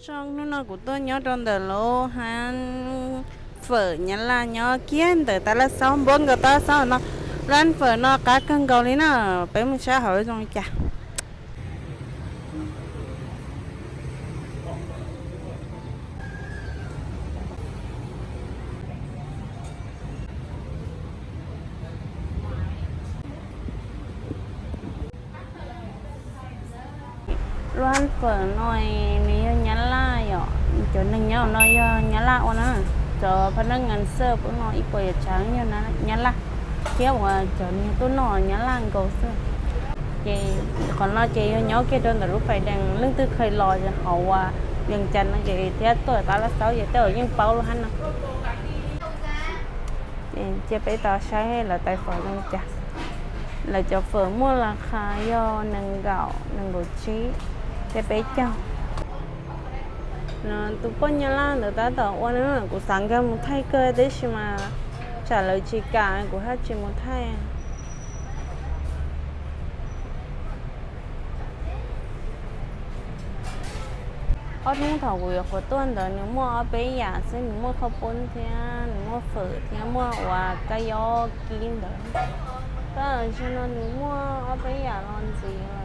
Zoo, hnub no kuv tuaj nyob rau ntawm lub hab fawm Nyab Laj nyob kiag ntawm Tab Laj Xaub, npuab nkaus Tab Laj Xaub no. Lub hab fawm no qab kawg nkaus li na, peb mus saib hauv zoo li cas. Lub hab fawm no nws yog Nyab Laj yom, cov neeg nyob no yog Nyab Laj ua na. Cov phab nab ngas xaj pub no ib puas yam tsav yog Nyab Laj, thiab uas cov neeg tuaj noj Nyab Laj nkaus xwb. Ces qhov no ces yog nyob kiag rau ntawm lub fais dees, leej twg kheev los hauv uas Vees Cas no ces thiab tuaj Tab Laj Xaub ces tej zaum yeej paub lub hab no. Ces cia peb tau saib lawv tais fawm zoo li cas. Lawv cov fawm muaj las khas yog nees nkaum, nees nkaum tsib, thiab peb caug. Tus poj Nyab Laj ntawd tab tom ua na, kuv xav nkag mus thaij kawg tab sis mas tsam lawv tsis kam kuv haj tsis mus thaij. Ob hnub thaum kuv yuav qhuav tuaj ntawd nws muaj ob peb yam xwb, nws muaj khaub poob thiab nws muaj fawm thiab muaj uas kab yob kib ntawd. Tab sis no nws muaj ob peb yam los ntxiv lawm.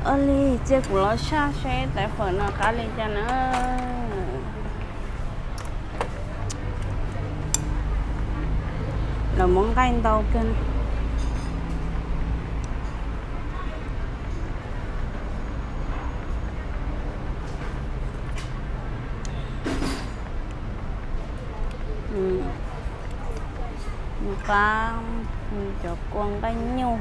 Ua li, cia kuv los saj seb tais fawm no qab li cas na. Lawv muab nqaij ntau kawg. Nws qab, nws cov kua nqaij nyuj.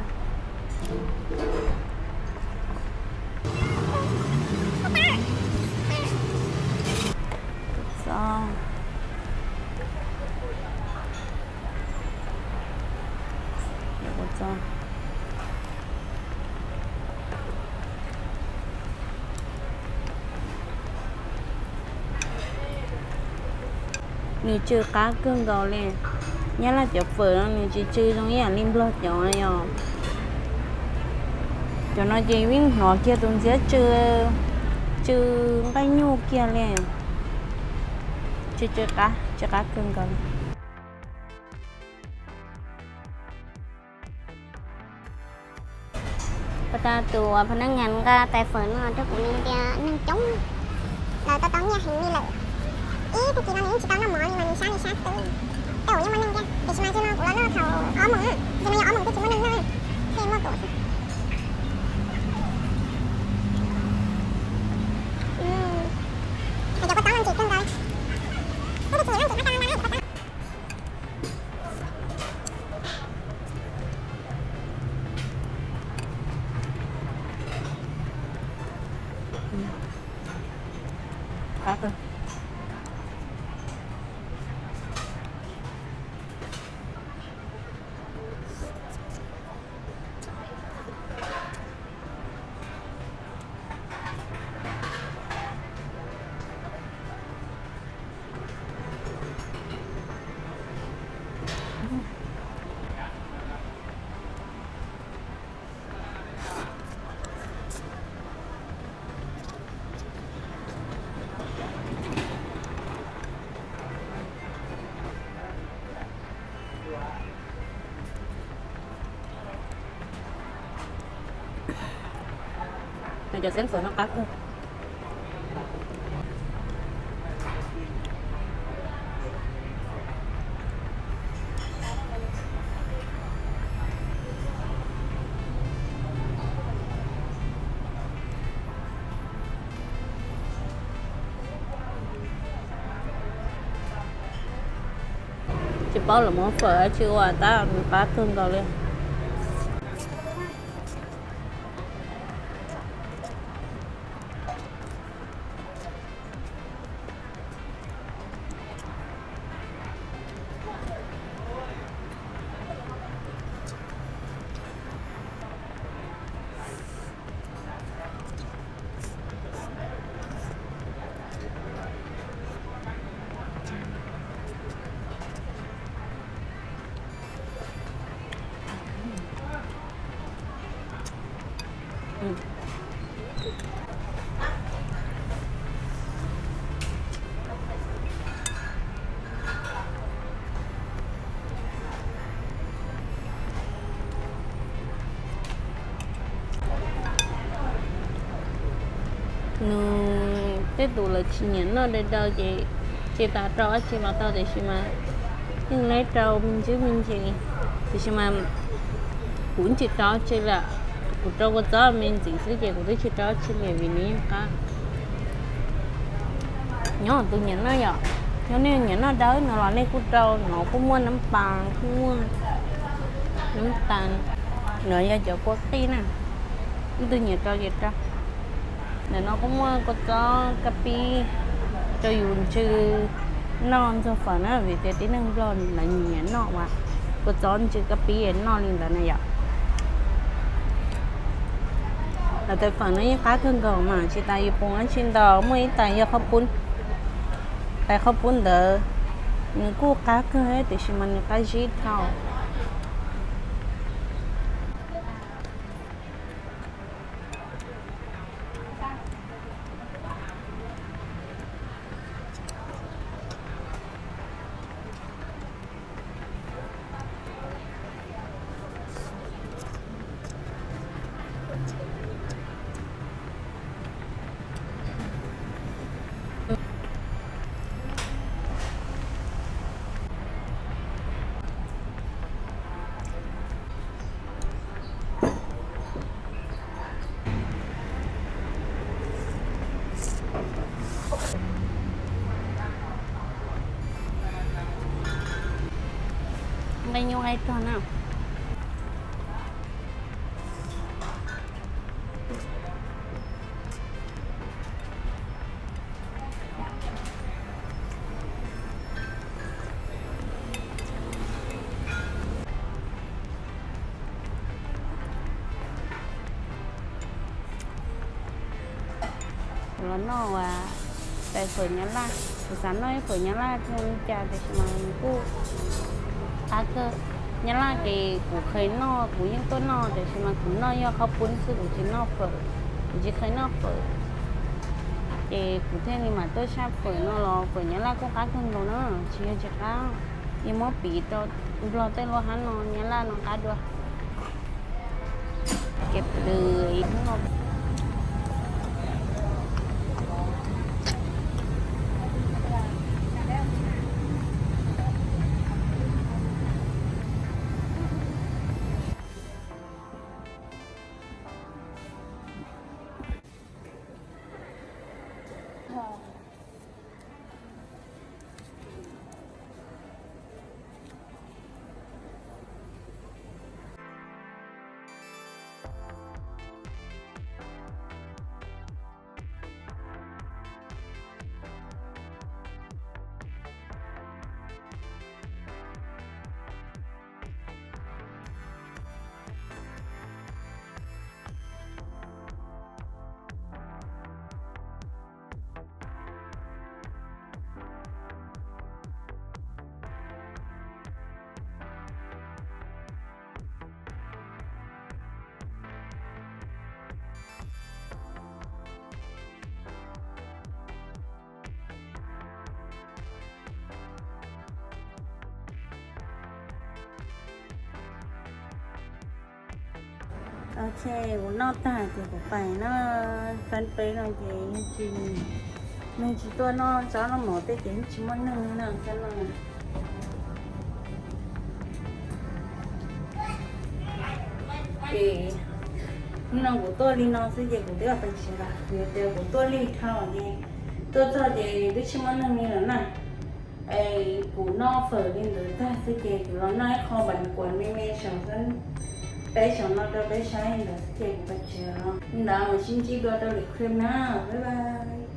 Nws tsw qab kawg nkaus li. Nyab Laj cov fawm no nws tsis tsw zoo ib yam li Nplog cov yom. Cov no ces yeej hnov kiag tus ntxiab tsw, tsw nqaij nyuj kiag li. Tsw tsw qab, tsw qab kawg nkaus li. Puas tau tus phab nab ngas nqa tais fawm no rau kuv, nws tias neeg coob, lawv tau tau nyiaj heev li lawm. Ib tag kis no nws yeej tsis tau noj mov li mas nws sab li sab xwb. Tej zaum yeej muaj neeg thiab, tiam sis mas zaum no kuv los noj thaum ob moos, zaum no yog ob moos twb tsis muaj neeg noj, thiaj muaj kuv xwb. Hais cov kua txob no ntxim kawg nkaus. Twb tsis nyob ntxim qab tau nqa na cov kua txob. Nws cov xeeb fawm no qab kawg. Paub lawv muab fawm dab tsi ua tab nws qab kawg nkaus li. Nws tej tus lawv tsis nyiam noj daw daw ces tsis tas rau dab tsi los tau, tiam sis mas yeej lawv rau me ntsis me ntsis, tiam sis mas kuv tsis rau dab tsi li, kuv rau kua txob me ntsis xwb ces kuv twb tsis rau dab tsi li vim nws yeej qab. Nyob tus nyiam noj yom, yog nej nyiam noj dawb no los nej kuj rau, no kuj muaj nab pas, kuj muaj nab tas, no yog cov kua qij na, ib tug nyiam rau ces rau. Ntawm no kuj muaj kua txob kab pib rau yus ntsw noj ntxuag fawm na, vim tias tib neeg Nplog lawv nyiam noj uas kua txob ntsw kab pib noj li ntawd na yom. Lawv tais fawm no yeej qab kawg nkaus mas tsis tas yus poob dab tsi ntau, muaj ib tais yog qhaub poob, tais qhaub poob ntawd nws kuj qab kawg tiam sis mas nws qab zib dhau. Nqaij nyuj nqaij rog na. Kuv los noj tais fawm Nyab Laj, kuv xav noj ib fawm Nyab Laj thiab li cas tiam sis mas nws kuj qab kawg. Nyab Laj ces kuv kheev noj, kuv yeej tuaj noj tiam sis mas kuv noj yog qhaub poob xwb, kuv tsis noj fawm, kuv tsis kheev noj fawm. Ces kuv thiaj li mam tuaj saj fawm no los fawm Nyab Laj kuj qab kawg nkaus na, tsis yog tsis qab. Yeej muab piv rau Nplog tej luag hab no Nyab Laj no qab dua. Ok, kuv noj tag ces kuv pais noj fab peb no ces yeej tsis, neeg tsis tuaj noj tsob noj mov tej ces yeej tsis muaj neeg no tsob no. Ces hnub no kuv tuaj li no xwb ces kuv twb pais tsis los, yog tias kuv tuaj lig dhau ces tuaj txog ces twb tsis muaj neeg li lawm na. Es kuv noj fawm li ntawd tag xwb ces kuv los noj ib qho npaum kuav me me saum xwb, peb saum no rau peb saib li ntawd xwb ces kuv pais tsev os. Li ntawd mam sib ntsib dua rau lwm clip na, bye bye.